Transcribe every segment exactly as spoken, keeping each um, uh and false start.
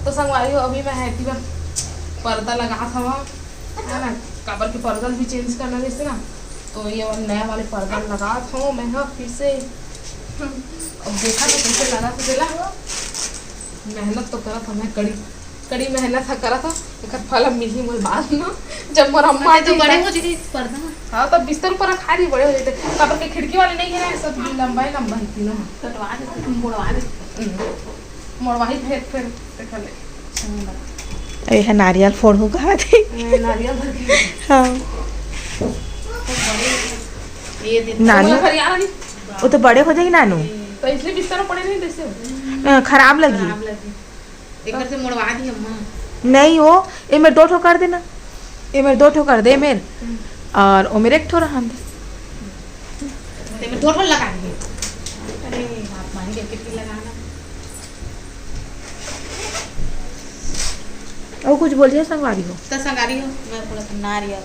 तो संगवारी हो, अभी मैं है कि मैं पर्दा लगात हवं, है ना, काबर के पर्दा भी चेंज करना रहिस ना, तो ये वाला नया वाले पर्दा लगात हवं मैं ह फिर से। अब देखा तो कैसे लगा तो देला, मेहनत तो करत हवं मैं, कड़ी कड़ी मेहनत ह करत हवं, एकर फल अब मिलही मोला बाद में, जब मोर अम्मा तो आही बड़े तब। हो जाही पर्दा। हाँ, तब बिस्तर ऊपर रखा दी, बड़े हो जाते, काबर के खिड़की वाले नहीं है ना, सब लंबा ही लंबा है तीनों। कटवा दे, मुड़वा दे। हम्म। मोड़वाही भेद फिर देखा ले। अच्छा, नहीं लगा। ए, है नारियल फोड़हूँ कहा थे। ए, नारियल भर के। हाँ। ये दे। नानी। वो हरियाणा नहीं। वो तो बड़े हो जाही नानू। तो इसलिए बिस्तर में पड़े नहीं जैसे। अ, खराब लगी। खराब लगी। एकर से मोड़वा दी अम्मा। नहीं, वो, ए मेर दो ठो कर देना। ए मेर दो ठो कर दे मेर। हम्म। और ओ मेर एक ठो रहन दे। ते में दो ठो लगा दिए। अरे, आप मान के कितनी लगाना। और कुछ बोलिए संगवारी हो। तो संगवारी हो, मैं पूरा तो नारियल।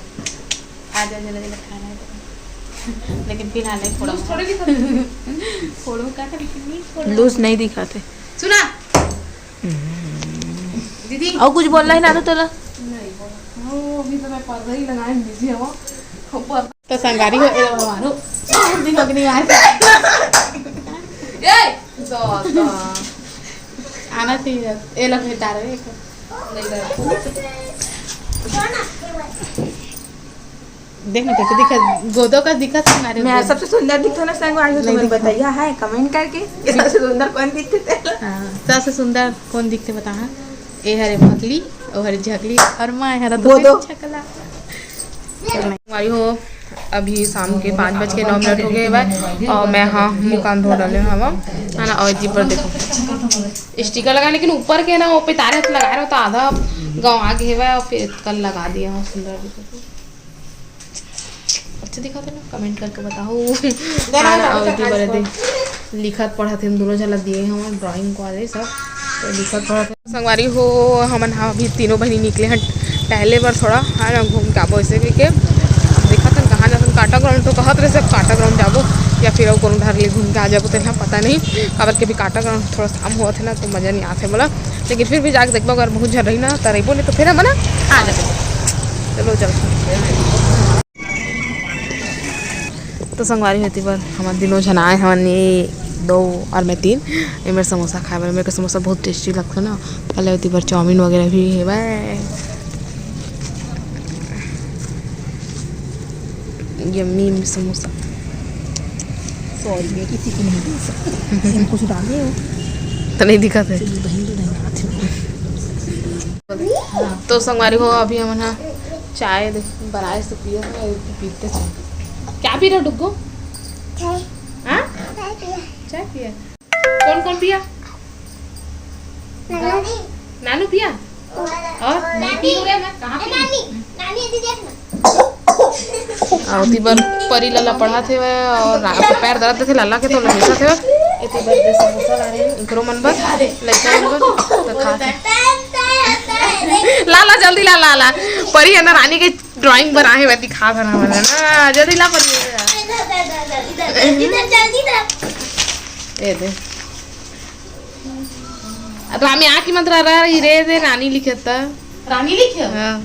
आ जाओ, जल्दी जल्दी खाना है तो। लेकिन फिलहाल नहीं फोड़ो। लूज थोड़े दिखा। फोड़ो का था, लेकिन नहीं फोड़ो। लूज नहीं दिखाते। सुना? दीदी। और कुछ बोलना है नानू तोला? नहीं बोला। वो अभी तो मैं पर्दा ही लगाए में बिजी हूँ। ऊपर तो संगवारी हो, ए लो मारो। दिमाग नहीं आए। ए, दो, दो। आना चाहिए। ए लो भेटा रहे एक। नहीं, नहीं। देख ना, कैसे दिखा, गोदो का दिखा था हमारे मैं गोदो। सबसे सुंदर दिखता ना संगवारी हो, नहीं तुमने दिखा। बताया है कमेंट करके कि सबसे सुंदर कौन दिखते थे। हाँ, सबसे सुंदर कौन दिखते बता, हाँ? ए हरे पकली, ओ हरे झकली, और मैं हरा तो गोदो। छकला। संगवारी हो, अभी शाम के पाँच बज के नौ मिनट हो गए बा, और मैं, हाँ, मुँह कान धो डाले हवा, है ना। और जी पर देखो, स्टिकर लगा, लेकिन ऊपर के ना वो पितारे हाथ लगा रहे हो तो आधा गाँव आ गए बा, और फिर कल लगा दिया, हाँ, सुंदर दिखा। अच्छा दिखा था ना, कमेंट करके बताओ। ना, ना, हाँ, ना, और ना, दीदी ना, बड़े ना। दिन लिखत पढ़त हे, दोनों झन ला दिए हवं ड्राइंग वाले सब, तो लिखत पढ़त हे। संगवारी हो, हमन हा अभी तीनों बहिनी निकले हन टहले बर थोड़ा, है ना, घूम के आबो ऐसे कहिके। देखत हन कहाँ जाथन, काटा ग्राउंड तो कहत रहे सब काटा ग्राउंड जाबो या फिर अउ कोनो डहर ले घूम के आ जाबो, तेला पता नहीं, काबर के भी काटा ग्राउंड थोड़ा शाम होत हे ना, तो मजा नहीं आथे मोला, लेकिन फिर भी जाके देखबो, अगर बहुत झन रही ना तो रहिबो, नहीं तो फिर हमन आ जाबो। चलो चलो। तो संगवारी होती बर हमन तीनों झन आए हवन, ये दो और मैं तीन। ये मेरे समोसा खाए बर, मेरे को समोसा बहुत टेस्टी लगता है ना। पहले होती बर चाउमीन वगैरह भी है भाई, यम्मी समोसा। सॉरी, मैं किसी को नहीं दे सकती। तुम कुछ डाले हो? तो नहीं दिखा थे। चलो, दही तो दही हाथ में। तो संगवारी हो, अभी हमन ह चाय दे-, बनाए से पिए हन, अभी पीते चाय। क्या पी रहे हो, डुग्गू? चाय। हाँ? चाय पिया। चाय पिया? कौन कौन पिया? नानू। नानू पिया? और? नानी। नानी, नानी, दीदी देखना। अउ ओती बर परी लाला पढ़त हेवय अउ रा-, ओकर पैर दर्द देथे लाला के, तो ओला मिसत हेवय। एती बर दे समोसा ला रहे हैं, एकरो मन बर, लइका मन बर, तो खात हे। लाला, जल्दी ला, लाला। परी है ना, रानी के ड्राइंग बनाए हेवय, दिखा था ना, ना, जल्दी ला परी। इधर, इधर, इधर, इधर, इधर, जल्दी इधर। ए दे। रामी आँखी मंतरा रही रे, दे रानी लिखे त। रानी लिखे? हाँ।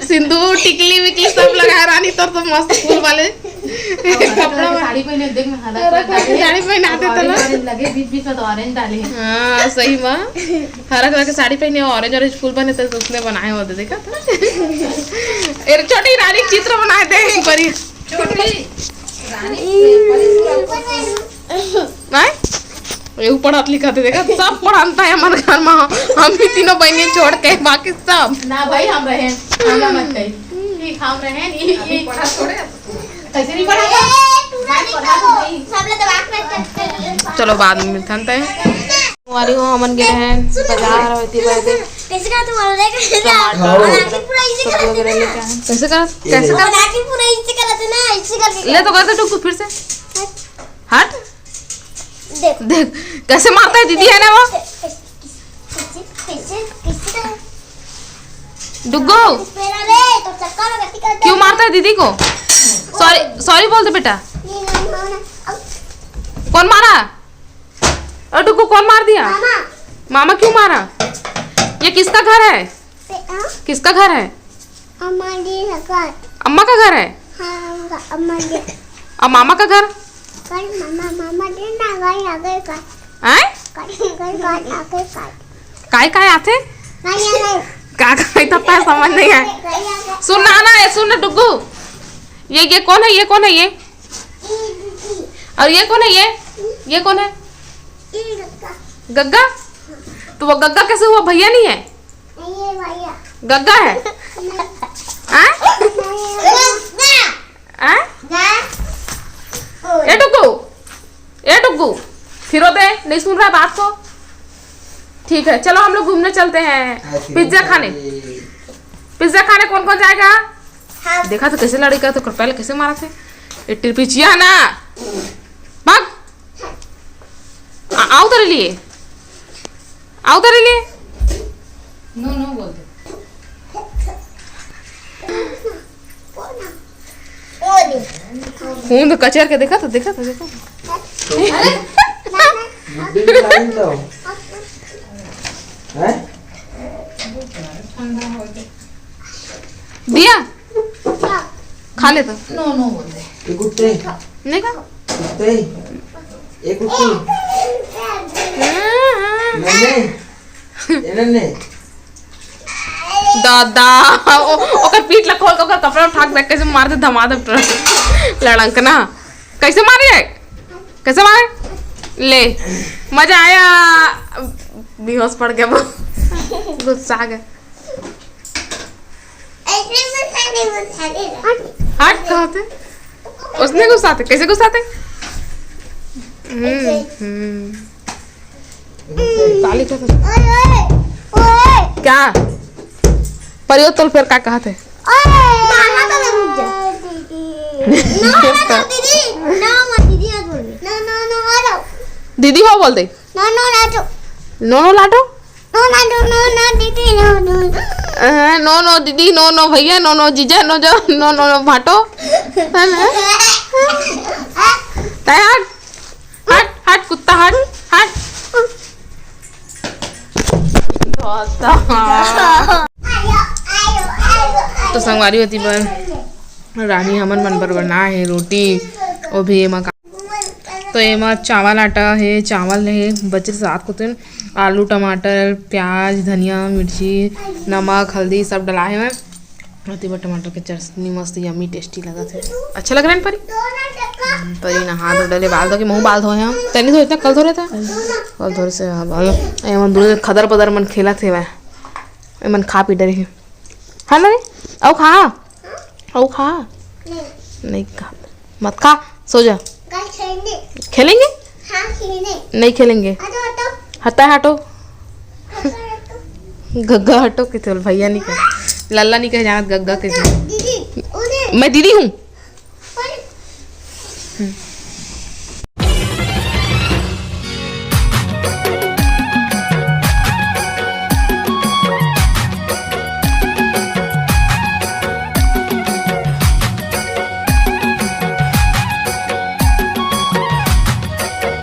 सिंदूर, टिकली विकली सब लगा रानी, तोर तो मस्त फूल वाले कपड़ा वाला। साड़ी पहने, देख ना, हरा हरा कलर के डाले। साड़ी पहनाते तो ना। Orange, orange लगे, बीच बीच में तो orange डाले हैं। हाँ, सही में। हरा कलर के साड़ी पहने, orange orange फूल बने, तो उसने बनाए होते, देखा था? ए, छोटी रानी के चित्र बनाए थे, परी। छोटी रानी, परी पूरा नहीं? ये पढ़त लिखत हे, देखा, सब पढ़ानता है हमारे घर में। हम भी तीनों बहनें छोड़ के, बाकी सब। ना भाई, हम रहे, हमरा मत कही। ठीक, हम रहे, ये, ये पढ़ा छोड़े। कैसे नहीं पढ़ा? ए, तू ना पढ़ा निकालो। नहीं। सब लोग दबा के रख सकते हैं। चलो, बाद में मिलते हैं। हमारी हो, हमन गे रहे हैं बाजार, होती बाजार। कैसे का तुम्हारा देख? टमाटर, और आखिर पूरा इसी सब्जी वगैरह लेके आए हैं। कैसे का? कैसे का? और आखिर पूरा इसी का रहता ना, इसी का। ले तो कर दे टुकु फिर से। हट। देख। देख, कैसे मारता है दीदी, है ना वो? कैसे, कैसे, कैसे, कैसे का? डुग्गू। मेरा रे, तो चक्कर में गलती कर दे। क्यों मारता है दीदी को? सॉरी, सॉरी बोल दे बेटा। ये नहीं मारना। अब कौन मारा? और डुगू, कौन मार दिया? मामा। मामा क्यों मारा? ये किसका घर है? पे-, हाँ? किसका घर है? हमारे घर। अम्मा का घर है? हाँ, अम्मा के। और मामा का घर? पर मामा, मामा दे ना, गाय आ गई का। हैं? गाय, गाय, गाय आ गई का। काय काय आथे? गाय आ गई। का काय तो पता समझ नहीं आए। गाय आ गई। सुन ना, ना, ये सुन ना डुगू, ये, ये कौन है? ये कौन है ये? और ये कौन है ये? ये कौन है? गग्गा। तो वो गग्गा कैसे हुआ? भैया नहीं है? गग्गा है। ए डुगू, ए डुगू, फिरो दे, नहीं सुन रहा बात को। ठीक है, चलो हम लोग घूमने चलते हैं, पिज्जा खाने। पिज्जा खाने कौन कौन जाएगा? देखा तो कैसे लड़का तो पहले कैसे मारा थे। ये टिरपिचिया है ना, भाग। आ-, आओ तेरे लिए, आओ तेरे लिए। नो नो बोल दे। खून तो कचर के देखा तो, देखा तो, देखा तो। दिया, खा ले तो। नो नो बोल दे। ये कुत्ते। नहीं खा। कुत्ते। ये कुत्ते। मैंने। इन्होंने। दादा, ओ, ओकर पीठ ला खोल के ओकर कपड़ा उठा के देख, कैसे मार दे धमाधम लड़ंकना। कैसे मारे है? कैसे मारे? ले, मजा आया। बेहोश पड़ गया वो। गुस्सा आ गया। हट, कहाँ थे? उसने गुस्साते, कैसे गुस्साते? हम्म, हम्म। काली क्या था? क्या? परियो तोल फिर का कहा थे? दीदी हो बोल दे। नो नो लाटो। नो नो लाटो। नो ना, नो, नो, नो, दीदी, नो, नो। अ, नो, नो, दीदी, नो, नो, भैया, नो, नो, जीजा, नो, जो, नो, नो, नो, भाटो। है ना? तै हट, हट, हट, कुत्ता, हट, हट। तो संगवारी होती बर रानी हमन मन बर बनाए हे रोटी, वो भी एमा तो एमा चावल आटा हे, चावल हे, बचे सात को तेन आलू, टमाटर, प्याज, धनिया, मिर्ची, नमक, हल्दी सब डला हे। मैं अति बर टमाटर के चटनी मस्त yummy tasty लगत हे। अच्छा लग रहा है परी? हम्म, परी नहा धो डले, बाल धो के मुंह बाल धोए हम। तनी धोए था, कल धो रहे था। कल धो रहे से हाँ, बाल। एमन दूर खदर पदर मन खेलत हे वह। एमन खा पी डरे हे। हाँ ना रे? आओ खा। अउ खा। नहीं। नहीं खा। मत खा, सो जा। कल खेलेंगे। खेलेंगे? हाँ, खेलेंगे। नहीं खेलेंगे। हटो, हटो। हटा, हटो। हटो, हटो। गग्गा हटो, किथे बोल, भैया नहीं कहे। लल्ला नहीं कहे, जानत गग्गा के। दीदी, उधर। मैं दीदी हूँ। अरे। हम्म।